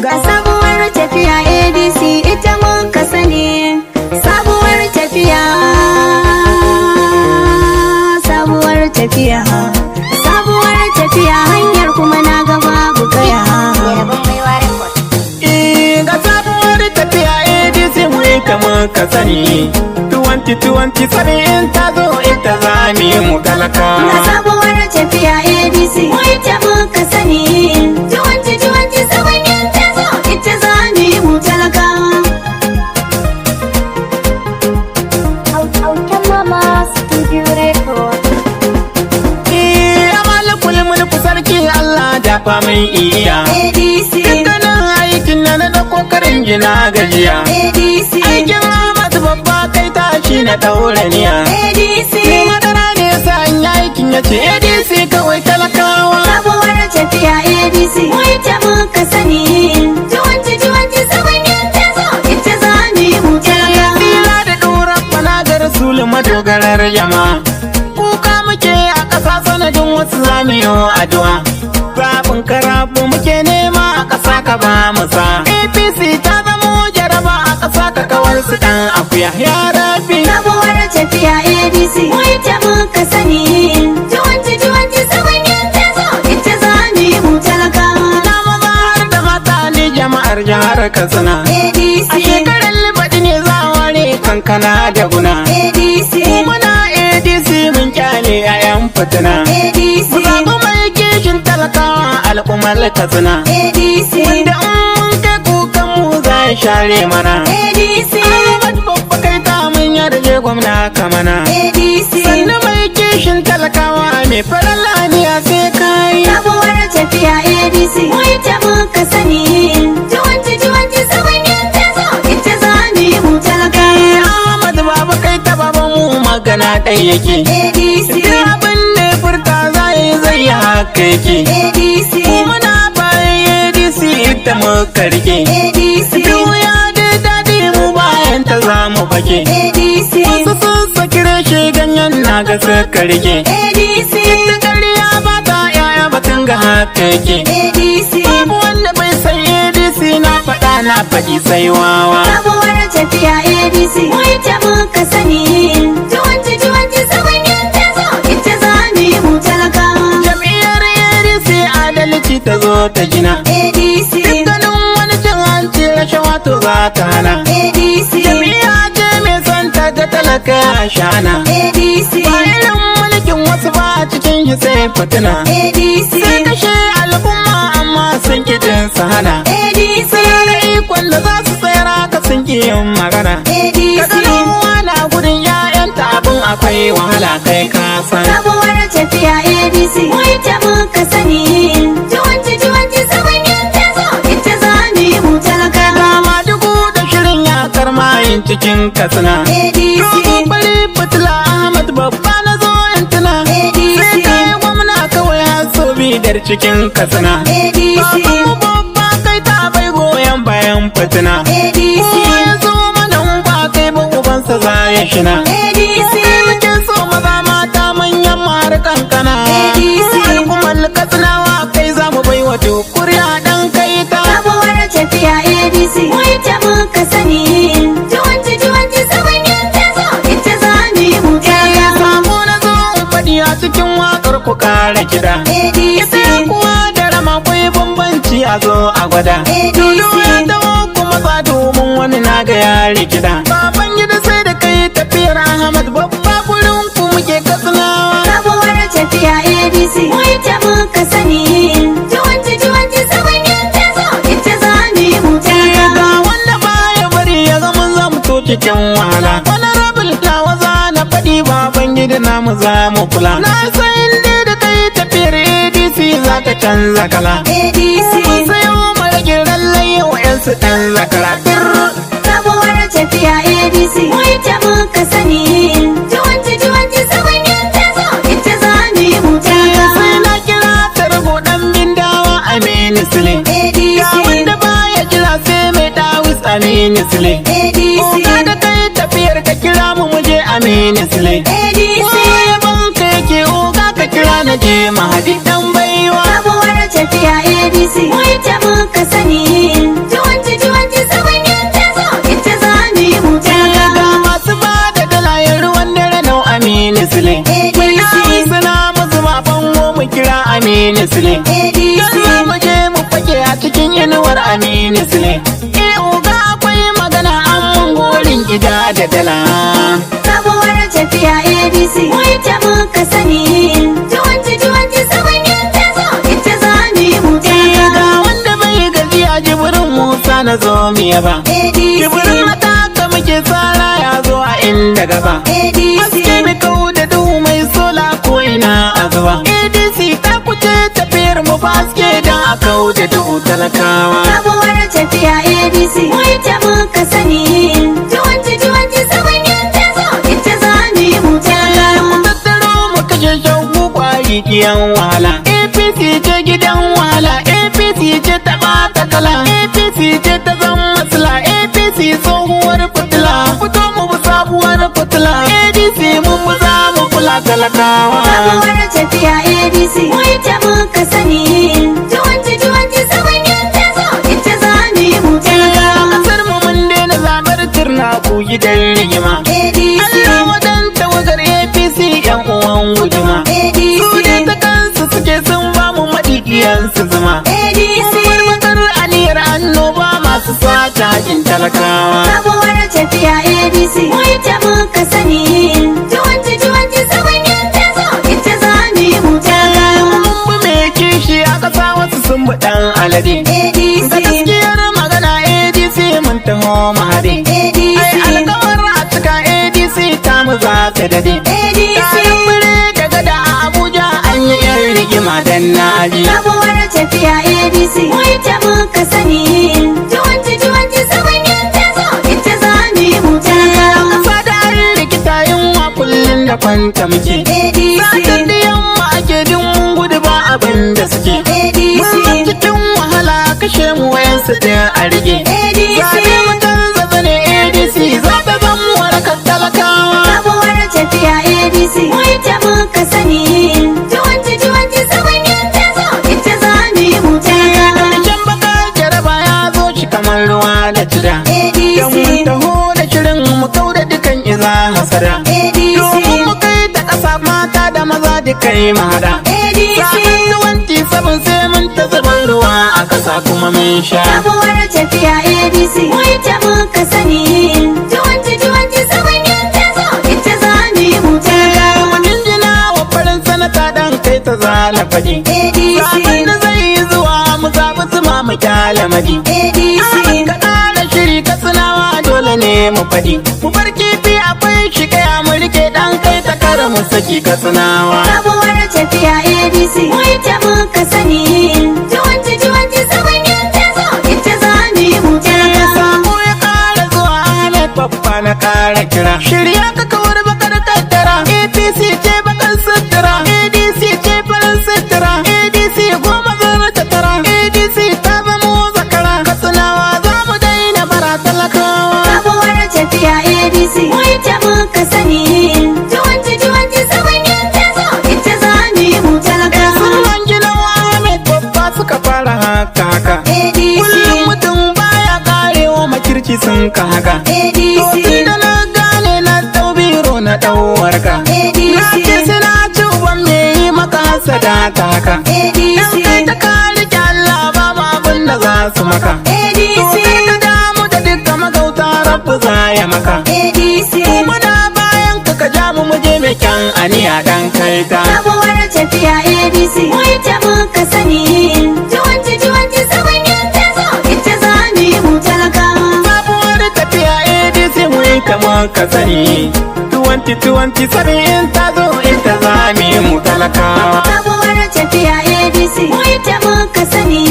Ga sabuwar tafiya ADC, ita muka sani. Sabuwar tafiya, sabuwar tafiya, sabuwar tafiya, hanyar kuma na ga babu kaya. Yarabon Baiwa Record. Eh, ga sabuwar tafiya ADC, mu ita muka sani. 2027 in ta zo, ita za mu yi mu talaka. Ga sabuwar tafiya ADC, mu ita muka sani. 2027 in ta zo, ita za mu yi mu talaka. Autan Mama Studio Record. Eh, malikul mulku, sarki Allah, dafa mai iya. ADC. Dukkanin aikin na na dauko karin gina gajiya. ADC. Aikin Ahmad Babba kai tashi na daura niya. ADC. Ni madara ne sa in yi aikin, ya ce ADC kawai talakawa. Sabuwar tafiya ADC, mu ita muka sani. 2027 in ta zo, ita za mu yi mu talaka. Tsira da ɗoran bana ga Rasulu madogarar jama'a. Kuka muke a ƙasa sanadin wasu, zamiyo addu'a. Zaɓin karabu muke nema a ƙasa, ka ba mu sa. APC ta zamo jaraba a ƙasa, ka kawar su ɗan akuya. Ya Rabbi. Sabuwar tafiya ADC, mu ita muka sani. 2027 in ta zo, ita za mu yi mu talaka. Na maza har da mata ne, jama'ar jihar Katsina. ADC. A shekarar baɗi ne za a ware kankana da guna. ADC. Muna ADC, mun kyale 'ya'yan fitina. ADC. Mu zaɓi mai kishin talakawa, al'ummar Katsina. ADC. Wanda in mun kai kukan mu, za ya share mana. ADC. Ahmad Babba kai ta mun yarje, gwamna kamana. ADC. Sannan mai kishin talakawa, mai farar laniya, sai kai. Sabuwar tafiya ADC, mu ita muka sani. 2027 in ta zo, ita za mu yi mu talaka. Ahmad Baba kai ta baban mu, magana ɗaya yake. ADC. Duk abin da ya furta zai zai yi, haka yake. ADC. Muna bayan ADC, ita muka rike. ADC. Duk ya da daɗi, mu bayan ta za mu fake. ADC. Wasu sun saki reshe, ganyen na ga suka rike. ADC. Ita ƙarya ba ta yaya, batun ga haka yake. ADC. Babu wanda bai san ADC, na faɗa na faɗi, sai wawa. Sabuwar tafiya ADC, mu ita muka sani. 2027 in ta zo, ita za mu yi mu talaka. Jam'iyyar ADC adalci ta zo ta gina. ADC. Dukkanin wani cin hanci, rashawa to za ta hana. ADC. Jam'iyya ce mai son ta ga talaka ya shana. ADC. Ba irin mulkin wasu ba, cikin shi sai fitina. ADC. Sai kashe al'umma, amma sun ki jin su hana. ADC. Suna da ikon da za su tsayar, haka sun ki yin magana. ADC. Kaga uwa na gudun 'ya'yanta, abin akwai wahala, kai ka san. Sabuwar tafiya ADC, mu ita muka sani. 2027 in ta zo, ita za mu yi mu talaka. Dama dugu da shirin yakar mayin cikin Katsina. ADC. Dogon bari fitila, Ahmad Babba na zo in tuna. ADC. Sai kai gwamna kawai har sau bidar cikin Katsina. ADC. Babanmu Babba kai ta bai goyon bayan fitina. ADC. Kowa ya zo mana, in ba kai ba, ubansa za ya shina. ADC. Kai muke so, maza mata, manyan har kankana. ADC. Al'ummar Katsinawa, kai za mu bai wa kuri'a dan kai ta. Sabuwar tafiya ADC, mu ita muka sani. 2027 in ta zo, ita za mu yi mu talaka. Samu na zo in faɗi a cikin waƙar, ku kara kiɗa. ADC. Ita kuwa da rama akwai bambanci, a zo a gwada. Dodo ya taho kuma ba domin wani na ga ya rikida. Baban gida, sai da kai tafiyar Ahmad Babba, gurin ku muke Katsinawa. Sabuwar tafiya ADC, mu ita muka sani. 2027 in ta zo, ita za mu yi mu talaka. Ga wanda baya bari ya zama zamto cikin wahala. Wani rabin nawa za na faɗi, baban gida namu za mu kula. Na san inda da kai tafiyar ADC za ta canza kala. ADC. Mun sayo marage lallai wa'yansu ɗan zakara. Sabuwar tafiya ADC, mu ita muka sani. 2027 in ta zo, ita za mu yi mu talaka. Sai na kira Tarbo ɗan Bindawa, Aminu Sule. Ga ADC. wanda baya kira sai mai dawis, Aminu Sule. ADC. Oga, da kai tafiyar ka, kira mu muje, Aminu Sule. ADC. Kowa ya banka yake, oga ka kira na je Mahadi dan baiwa. Sabuwar tafiya ADC, mu ita muka sani. Sule. ADC. Don za mu je mu fake a cikin inuwar Aminu Sule. Eh, oga, akwai magana an mun gorin gida da dala. Sabuwar tafiya ADC, mu ita muka sani. 2027 in ta zo, ita za mu yi mu Eh, ga talakawa. wanda bai gajiya, Jibrin Musa na zo miya ba. ADC. Jibrin mataka muke tsara ya zo a inda gaba. ADC. Haske mai kau da duhu, mai sola ko ina a zuba. ADC ta kuce tafiyar mu fa haske dan a kau da duhu talakawa. Sabuwar tafiya ADC, mu ita muka sani. 2027 in ta zo, ita za mu yi mu talakawa. Tattaro mu kashe shagu kwari kiyan wahala. APC ce gidan wahala, APC ce ta bata kala, APC ce ta zan masala, APC tsohuwar fitila. Fito mu bi sabuwar fitila. ADC mun bi, za mu kula talakawa. Sabuwar tafiya ADC, mu ita muka sani. 2027 in ta zo, ita za mu yi mu talakawa. Kasar mu mun daina zabar turna ku gidan rigima. ADC. Allah wadan tawagar APC, yan uwan guduma. Su dai ADC. ta kansu suke, sun ba mu maɗiɗiyan su zuma. ADC. Mun bar aniyar annoba masu sata kin talakawa. Sabuwar tafiya ADC, mu ita muka sani. 2027 in ta zo, ita za mu yi mu talakawa. Mun bi mai kishi a ƙasa, wasu sun bi ɗan alade. ADC. Ga gaskiyar magana, ADC mun taho mu haɗe. Ai ADC. alkawar a cika, ADC ta mu za ta dade. ADC. Taron bire da gada a Abuja an yi yan rigima dan naji. Sabuwar tafiya ADC, mu ita muka sani. 2027 in ta zo, ita za mu yi mu talakawa. Kasa da an rikita, yunwa kullum da kwanta muke. ADC. Satar da yamma ake jin mun gudu, ba abin da suke. ADC. Mun cikin wahala, kashe mu wayansu ɗaya a rige. ADC. Zaɓe mu canza zane, ADC za ta zama warakar talakawa. Sabuwar tafiya ADC, mu ita muka sani. 2027 in ta zo, ita za mu yi mu talakawa. Karshen baka jaraba ya zo shi kamar ruwa da cida. Don mun ADC. taho da shirin mu kau da dukan iza hasada. ADC. Domin mu kai ta ƙasa, mata da maza duka yi mahada. ADC. Zaɓen 27 sai mun ta zuban ruwa a ƙasa kuma mun sha. Sabuwar tafiya ADC, mu ita muka sani. 2027 in ta zo, ita za mu yi mu talakawa. Mu jinjina wa farin sanata dan kai ta zala faɗi. ADC. Zaɓen da zai yi zuwa, mu zaɓi zuma mu kyale madi. ADC. Ka ƙara shiri Katsinawa, dole ne mu faɗi. Mu bar kifi akwai shi kaya, mu rike dan kai ta kara mu saki Katsinawa. Sabuwar tafiya ADC, mu ita muka sani. 2027 in ta zo, ita za mu yi mu talakawa. Sako ya ƙara zuwa, Ahmed Babba na ƙara kira. Shirya ka kawar bakar kaddara. APC ce bakar sutura. ADC ce farin sutura. ADC 10 zarta 9. ADC ta zamo zakara. Katsinawa za mu daina bara talakawa. Sabuwar tafiya ADC, mu ita muka sani. 2027 in ta zo, ita za mu yi mu talakawa. Sunan gidan Ahmed Babba suka fara haka haka. ADC. Kullum mutum baya karewa makirci sun ka haka. To ADC. tun da na gane, na ɗau biro na ɗau warka. Na ce ADC. suna ci uban me yi maka hasada ta haka. In kai ADC. ta ka rike Allah, babu abin da za su maka. To ADC. kar ka damu da dukkan magauta, Rabbu za ya maka. ADC. Muna bayan ka, ka ja mu muje mai kyan aniya dan kai ta. Sabuwar tafiya ADC, mu ita muka sani. 2027 in ta zo, ita za mu yi mu talakawa. Sabuwar tafiya ADC, mu yi ta muka sani. 2027 in ta zo, ita za mu yi mu talakawa. Sabuwar tafiya ADC, mu ita muka sani.